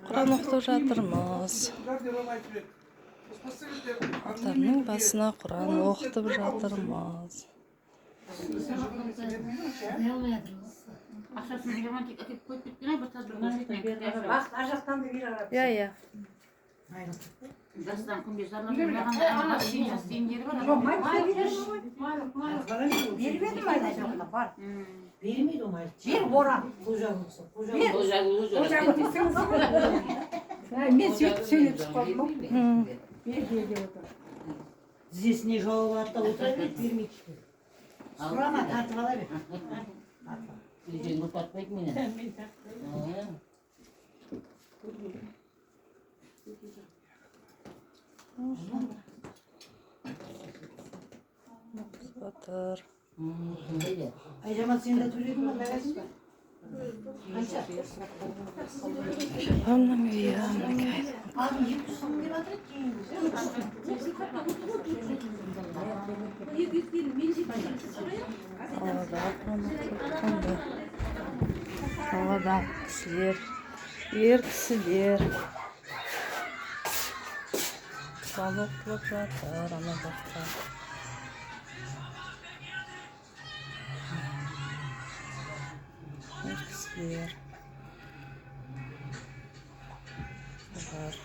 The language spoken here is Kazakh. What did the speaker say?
Құран оқытып жатырмыз. Атамның басына Құран оқытып жатырмыз. Иә, иә. Бермейді ол майлық. Бер ора. Қожа Мен сөйтіп сөйлеп шығып қалдым ғой. Бер бер деп отыр. Тізесіне жауап алады да отыра береді, бермейді ешкім. Сұрама, тартып ала бер. Тартпайды мені. Батыр. Айжамал, сен де төледің ба магазинде? Қанша? Апамның үйі мінекей. Алдын 200 сом деп жатыр еді, кейін Қалада Құран оқытып жатқанды. Қалада кісілер, ер кісілер. Құран оқытылып жатыр ана жақта. Ер кісілер. Бар.